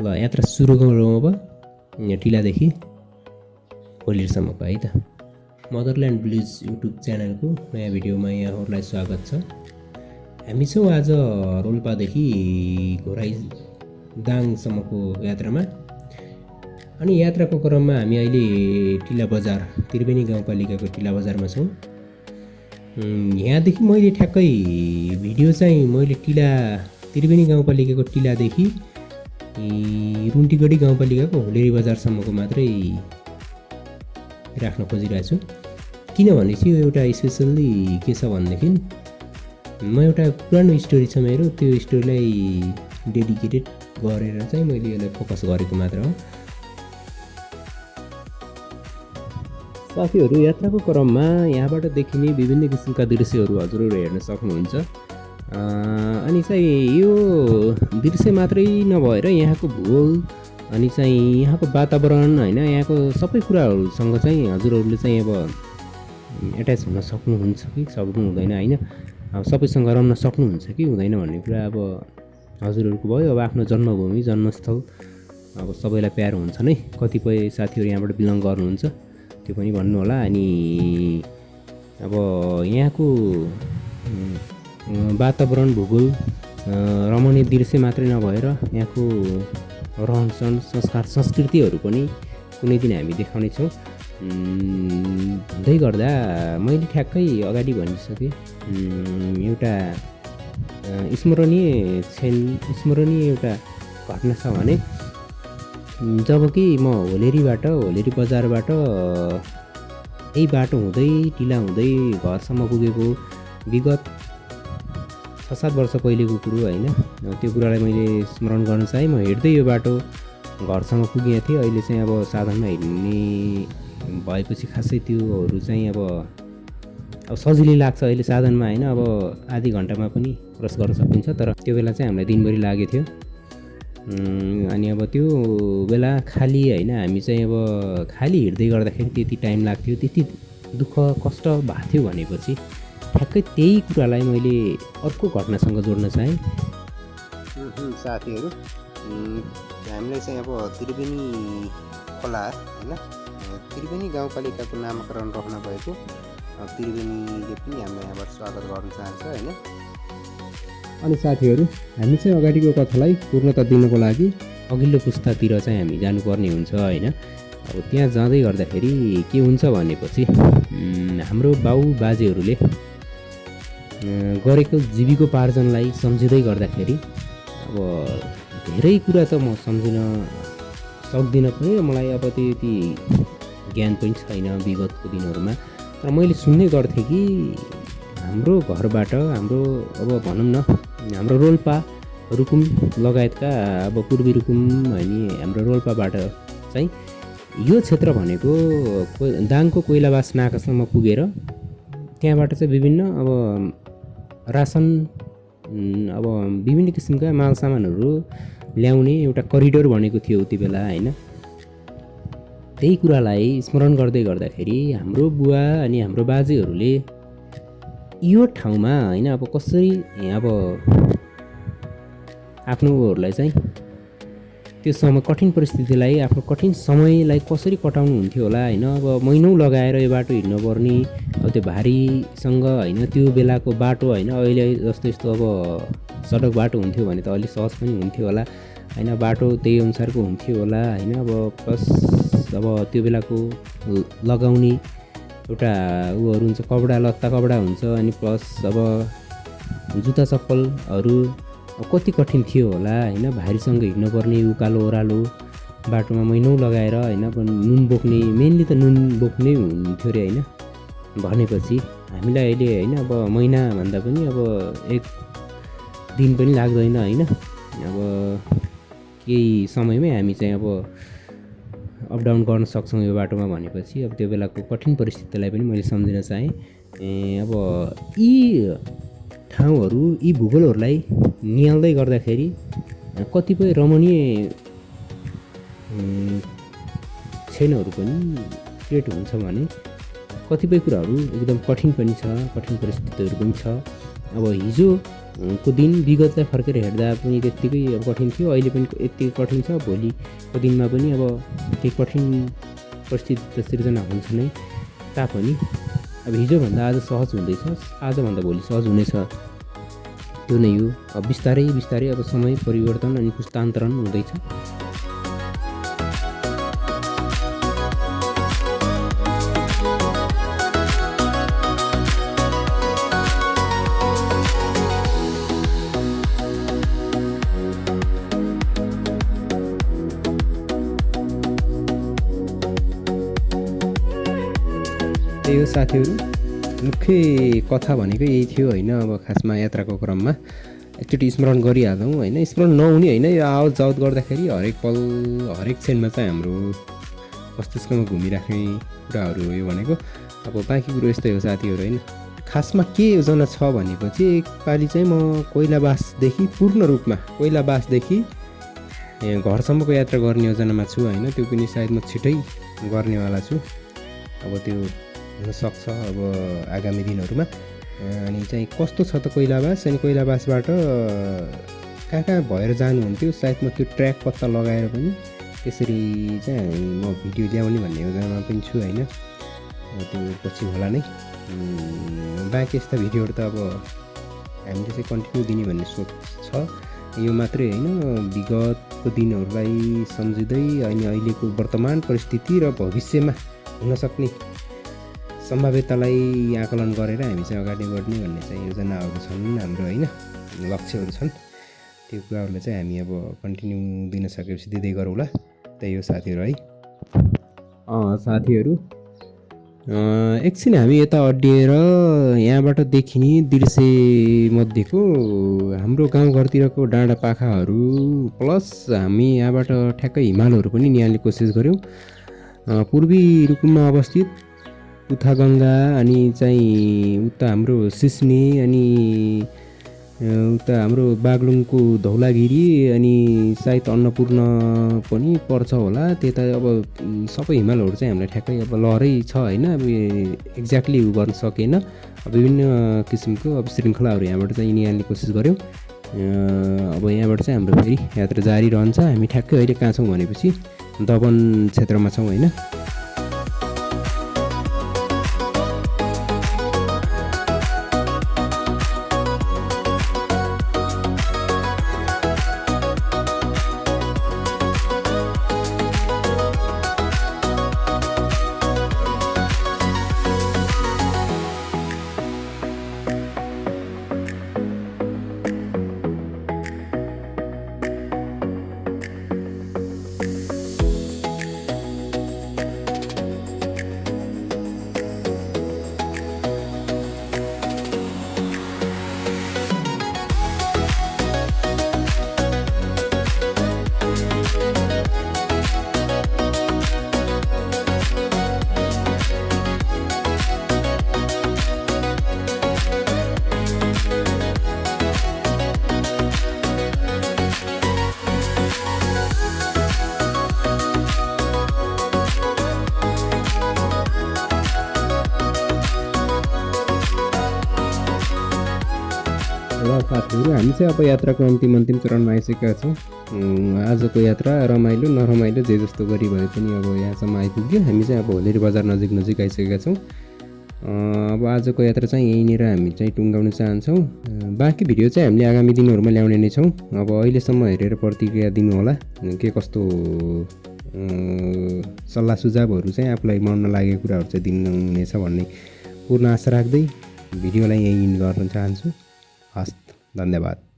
ल यात्रा सुरु गरौँ अब यहाँ टिलादेखि ओलिरसम्मको है त। मदरल्यान्ड ब्लुज युट्युब च्यानलको नयाँ भिडियोमा यहाँहरूलाई स्वागत छ। हामी छौँ आज रोल्पादेखि घोराई दाङसम्मको यात्रामा। अनि यात्राको क्रममा हामी अहिले टिला बजार त्रिवेणी गाउँपालिकाको टिला बजारमा छौँ। यहाँदेखि मैले ठ्याक्कै भिडियो चाहिँ मैले टिला त्रिवेणी गाउँपालिकाको टिलादेखि रुन्टीगढी गाउँपालिकाको होलेरी बजारसम्मको मात्रै राख्न खोजिरहेको छु। किनभने चाहिँ एउटा स्पेसल्ली के छ भनेदेखि म एउटा पुरानो स्टोरी छ मेरो, त्यो स्टोरीलाई डेडिकेटेड गरेर चाहिँ मैले यसलाई फोकस गरेको मात्र हो। साथीहरू, यात्राको क्रममा यहाँबाट देखिने विभिन्न किसिमका दृश्यहरू हजुरहरू हेर्न सक्नुहुन्छ। अनि चाहिँ यो दृश्य मात्रै नभएर यहाँको भूगोल अनि चाहिँ यहाँको वातावरण होइन, यहाँको सबै कुराहरूसँग चाहिँ हजुरहरूले चाहिँ अब एट्याच हुन सक्नुहुन्छ कि सक्नु हुँदैन होइन, अब सबैसँग रम्न सक्नुहुन्छ कि हुँदैन भन्ने कुरा अब हजुरहरूको भयो। अब आफ्नो जन्मभूमि जन्मस्थल अब सबैलाई प्यारो हुन्छ नै। कतिपय साथीहरू यहाँबाट बिलङ गर्नुहुन्छ त्यो पनि भन्नु होला। अनि अब यहाँको वातावरण भूगोल रमणीय दृश्य मात्रै नभएर यहाँको रहनसहन संस्कार संस्कृतिहरू पनि कुनै दिन हामी देखाउनेछौँ। भन्दै गर्दा मैले ठ्याक्कै अगाडि भनिसकेँ, एउटा स्मरणीय एउटा घटना छ भने जब कि म होलेरी बजारबाट यही बाटो हुँदै टिला हुँदै घरसम्म पुगेको विगत 6-7 वर्ष पहिलेको कुरो होइन। त्यो कुरालाई मैले स्मरण गर्न चाहेँ। म हिँड्दै यो बाटो घरसम्म पुगेको थिएँ। अहिले चाहिँ अब साधनमा हिँड्ने भएपछि खासै त्योहरू चाहिँ अब सजिलै लाग्छ अहिले साधनमा होइन। अब आधी घन्टामा पनि क्रस गर्न सकिन्छ, तर त्यो बेला चाहिँ हामीलाई दिनभरि लागेको थियो। अनि अब त्यो बेला खाली होइन, हामी चाहिँ अब खाली हिँड्दै गर्दाखेरि त्यति टाइम लाग्थ्यो, त्यति दुःख कष्ट भएको थियो भनेपछि ठ्याक्कै त्यही कुरालाई मैले अर्को घटनासँग जोड्न चाहेँ। साथीहरू, हामीलाई चाहिँ अब त्रिवेणी खोला होइन, त्रिवेणी गाउँपालिकाको नामकरण रहन भएको त्रिवेणीले पनि हामीलाई यहाँबाट स्वागत गर्न चाहन्छ होइन। अनि साथीहरू, हामी चाहिँ अगाडिको कथालाई पूर्णता दिनको लागि अघिल्लो पुस्तातिर चाहिँ हामी जानुपर्ने हुन्छ होइन। अब त्यहाँ जाँदै गर्दाखेरि के हुन्छ भनेपछि हाम्रो बाउ बाजेहरूले गरेको जीविकोपार्जनलाई सम्झिँदै गर्दाखेरि अब धेरै कुरा त म सम्झिन सक्दिनँ पनि, र मलाई अब त्यति ज्ञान पनि छैन विगतको दिनहरूमा। तर मैले सुन्ने गर्थेँ कि हाम्रो घरबाट हाम्रो अब भनौँ न हाम्रो रोल्पा रुकुम लगायतका अब पूर्वी रुकुम अनि हाम्रो रोल्पाबाट चाहिँ यो क्षेत्र भनेको दाङको कोइलाबास नाकासम्म पुगेर त्यहाँबाट चाहिँ विभिन्न अब रासन अब विभिन्न किसिमका माल सामानहरू ल्याउने एउटा करिडोर भनेको थियो उति बेला होइन। त्यही कुरालाई स्मरण गर्दै गर्दाखेरि हाम्रो बुवा अनि हाम्रो बाजेहरूले यो ठाउँमा होइन अब कसरी अब आफ्नोहरूलाई चाहिँ त्यो समय कठिन परिस्थितिलाई आफ्नो कठिन समयलाई कसरी कटाउनु हुन्थ्यो होला होइन। अब महिनौँ लगाएर यो बाटो हिँड्नुपर्ने, अब त्यो भारीसँग होइन, त्यो बेलाको बाटो होइन, अहिले जस्तो यस्तो अब सडक बाटो हुन्थ्यो भने त अलिक सहज पनि हुन्थ्यो होला होइन, बाटो त्यही अनुसारको हुन्थ्यो होला होइन। अब प्लस अब त्यो बेलाको लगाउने एउटा उहरू हुन्छ, कपडा हुन्छ, अनि प्लस अब जुत्ता चप्पलहरू कति कठिन थियो होला होइन। भारीसँग हिँड्नुपर्ने उकालो ओह्रालो बाटोमा महिनौँ लगाएर होइन, अब नुन बोक्ने, मेनली त नुन बोक्नै हुन्थ्यो अरे होइन। भनेपछि हामीलाई अहिले होइन अब महिनाभन्दा पनि अब एक दिन पनि लाग्दैन होइन। अब केही समयमै हामी चाहिँ अब अपडाउन गर्न सक्छौँ यो बाटोमा भनेपछि अब त्यो बेलाको कठिन परिस्थितिलाई पनि मैले सम्झिन चाहेँ। अब यी ठाउँहरू यी भूगोलहरूलाई निहाल्दै गर्दाखेरि कतिपय रमणीय क्षणहरू पनि क्रिएट हुन्छ भने कतिपय कुराहरू एकदम कठिन पनि छ, कठिन परिस्थितिहरू पनि छ। अब हिजोको दिन विगतलाई फर्केर हेर्दा पनि त्यत्तिकै अब कठिन थियो, अहिले पनि यत्तिकै कठिन छ, भोलिको दिनमा पनि अब केही कठिन परिस्थिति त सिर्जना हुन्छ नै तापनि अब हिजोभन्दा आज सहज हुँदैछ, आजभन्दा भोलि सहज हुनेछ, त्यो नै हो। अब बिस्तारै बिस्तारै अब समय परिवर्तन अनि पुस्तान्तरण हुँदैछ। त्यही हो साथीहरू, मुख्य कथा भनेको यही थियो होइन। अब खासमा यात्राको क्रममा एकचोटि स्मरण गरिहालौँ होइन, स्मरण नहुने होइन, यो आवत जावत गर्दाखेरि हरेक पल हरेक क्षणमा चाहिँ हाम्रो मस्तिष्कमा घुमिराख्ने कुराहरू हो यो भनेको। अब बाँकी कुरो यस्तै हो साथीहरू होइन। खासमा के योजना छ भनेपछि एकपालि चाहिँ म कोइलाबासदेखि पूर्ण रूपमा कोइलाबासदेखि घरसम्मको यात्रा गर्ने योजनामा छु होइन। त्यो पनि सायद म छिटै गर्नेवाला छु। अब त्यो हुनसक्छ अब आगामी दिनहरूमा। अनि चाहिँ कस्तो छ त कोइलाबास, अनि कोइलाबासबाट कहाँ कहाँ भएर जानुहुन्थ्यो, सायद म त्यो ट्र्याक पत्ता लगाएर पनि त्यसरी चाहिँ म भिडियो ल्याउने भन्ने योजनामा पनि छु होइन। त्यो पछि होला नै। बाँकी यस्ता भिडियोहरू त अब हामीले चाहिँ कन्टिन्यू दिने भन्ने सोच छ। यो मात्रै होइन, विगतको दिनहरूलाई सम्झिँदै अनि अहिलेको वर्तमान परिस्थिति र भविष्यमा हुनसक्ने सम्भाव्यतालाई आकलन गरेर हामी चाहिँ अगाडि बढ्ने भन्ने चाहिँ योजनाहरू छन् हाम्रो होइन, लक्ष्यहरू छन्। त्यो कुराहरूलाई चाहिँ हामी अब कन्टिन्यू दिन सकेपछि दिँदै गरौँला। त्यही हो साथीहरू है। साथीहरू एकछिन हामी यता अड्डिएर यहाँबाट देखिने दृश्यमध्येको हाम्रो गाउँघरतिरको डाँडा पाखाहरू प्लस हामी यहाँबाट ठ्याक्कै हिमालहरू पनि निहाल्ने कोसिस गऱ्यौँ। पूर्वी रुकुममा अवस्थित पुथागङ्गा अनि चाहिँ उता हाम्रो सिस्ने अनि उता हाम्रो बागलुङको धौलागिरी अनि सायद अन्नपूर्ण पनि पर्छ होला। त्यता अब सबै हिमालहरू चाहिँ हामीलाई ठ्याक्कै अब लहरै छ होइन। अब एक्ज्याक्टली उ गर्न सकेन। विभिन्न किसिमको अब श्रृङ्खलाहरू यहाँबाट चाहिँ निहाल्ने कोसिस गऱ्यौँ। अब यहाँबाट चाहिँ हाम्रो फेरि यात्रा जारी रहन्छ। हामी ठ्याक्कै अहिले कहाँ छौँ भनेपछि दबन क्षेत्रमा छौँ होइन। साथीहरू हामी चाहिँ अब यात्राको अन्तिम चरणमा आइसकेका छौँ। आजको यात्रा रमाइलो नरमाइलो जे जस्तो गरी भए पनि अब यहाँसम्म आइपुग्यो। हामी चाहिँ अब होलेरी बजार नजिक आइसकेका छौँ। अब आजको यात्रा चाहिँ यहीँनिर हामी चाहिँ टुङ्गाउन चाहन्छौँ। बाँकी भिडियो चाहिँ हामीले आगामी दिनहरूमा ल्याउने नै छौँ। अब अहिलेसम्म हेरेर प्रतिक्रिया दिनु होला, के कस्तो सल्लाह सुझावहरू चाहिँ आफूलाई मन लागेको कुराहरू चाहिँ दिनुहुनेछ भन्ने पूर्ण आशा राख्दै भिडियोलाई यहीँ गर्न चाहन्छु। हस्, धन्यवाद।